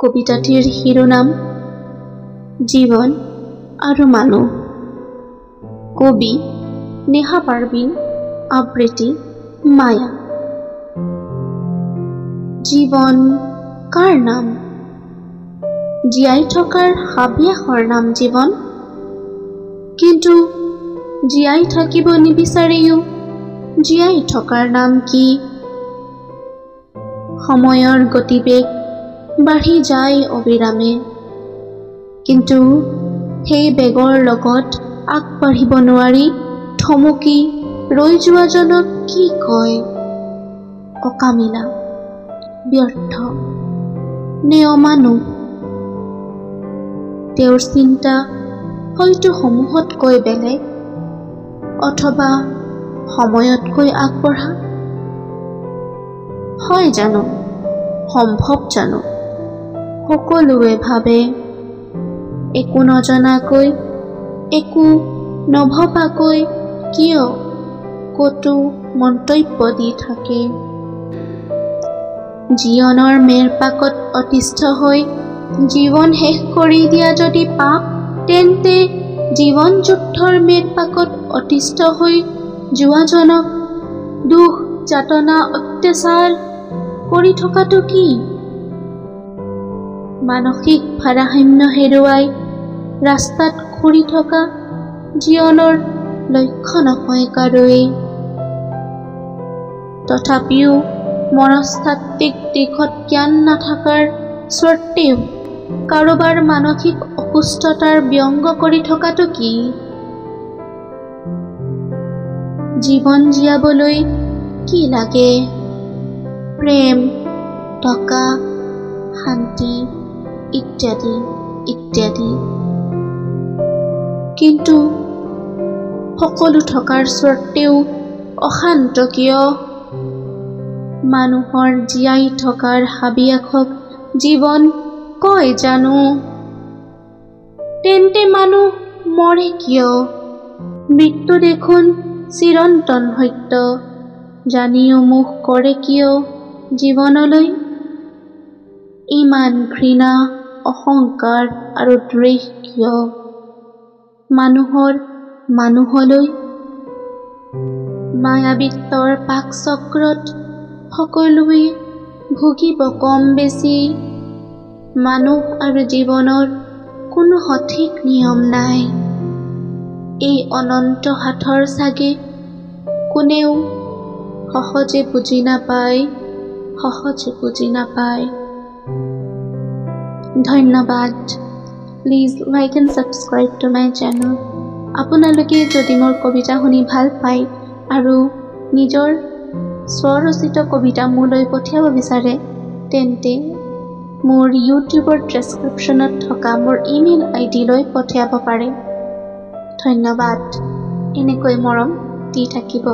কবিতাটিৰ শিৰোনাম জীৱন আৰু মানুহ। কবি নেহা পাৰবিন, আবৃত্তি মায়া। জীৱন কাৰ নাম? জীয়াই থকাৰ হাবিয়াসৰ নাম জীৱন। কিন্তু জীয়াই থাকিব নিবিচাৰিও জীয়াই থকাৰ নাম কি? সময়ৰ গতিবেগ বাঢ়ি যায় অবিৰামে, কিন্তু সেই বেগৰ লগত আগবাঢ়িব নোৱাৰি থমকি ৰৈ যোৱাজনক কি কয়? অকামিলা, ব্যৰ্থ নে অমানুহ? তেওঁৰ চিন্তা হয়তো সমূহতকৈ বেলেগ অথবা সময়তকৈ আগবঢ়া হয় জানো? সম্ভৱ জানো? সকলোৱে ভাবে একো নজনাকৈ, একো নভবাকৈ কিয় কতো মন্তব্য দি থাকে? জীৱনৰ মেৰপাকত অতিষ্ঠ হৈ জীৱন শেষ কৰি দিয়া যদি পাপ, তেন্তে জীৱন যুদ্ধৰ মেৰপাকত অতিষ্ঠ হৈ যোৱাজনক দুখ যাতনা অত্যাচাৰ কৰি থকাটো কি? মানসিক ভাৰসাম্য হেৰুৱাই ৰাস্তাত ঘূৰি থকা জীৱনৰ লক্ষ্য নহয় কাৰোৱেই। তথাপিও মনস্তাত্ত্বিক দিশত জ্ঞান নাথাকাৰ স্বত্তেও কাৰোবাৰ মানসিক অসুস্থতাৰ ব্যংগ কৰি থকাটো কি? জীৱন জীয়াবলৈ কি লাগে? প্ৰেম, টকা, শান্তি ইত্যাদি ইত্যাদি। কিন্তু সকলো থকাৰ স্বত্তেও অশান্ত কিয়? মানুহৰ জীয়াই থকাৰ হাবিয়াসক জীৱন কয় জানো? তেন্তে মানুহ মৰে কিয়? মৃত্যু দেখোন চিৰন্তন সত্য, জানিও মুখ কৰে কিয় জীৱনলৈ? ইমান ঘৃণা, অহংকাৰ আৰু দ্বেষ কিয় মানুহৰ মানুহলৈ? মায়াবিত্তৰ পাকচক্ৰত সকলোৱে ভুগিব কম বেছি। মানুহ আৰু জীৱনৰ কোনো সঠিক নিয়ম নাই। এই অনন্ত সাঁথৰ চাগে কোনেও সহজে বুজি নাপায়, সহজে বুজি নাপায়। ধন্যবাদ। Please like and subscribe to my channel. আপোনালোকে যদি মোৰ কবিতা শুনি ভাল পায় আৰু নিজৰ স্বৰচিত কবিতা মোলৈ পঠিয়াব বিচাৰে, তেন্তে মোৰ ইউটিউবৰ ডেছক্ৰিপশ্যনত থকা মোৰ ইমেইল আই ডিলৈ পঠিয়াব পাৰে। ধন্যবাদ। এনেকৈ মৰম দি থাকিব।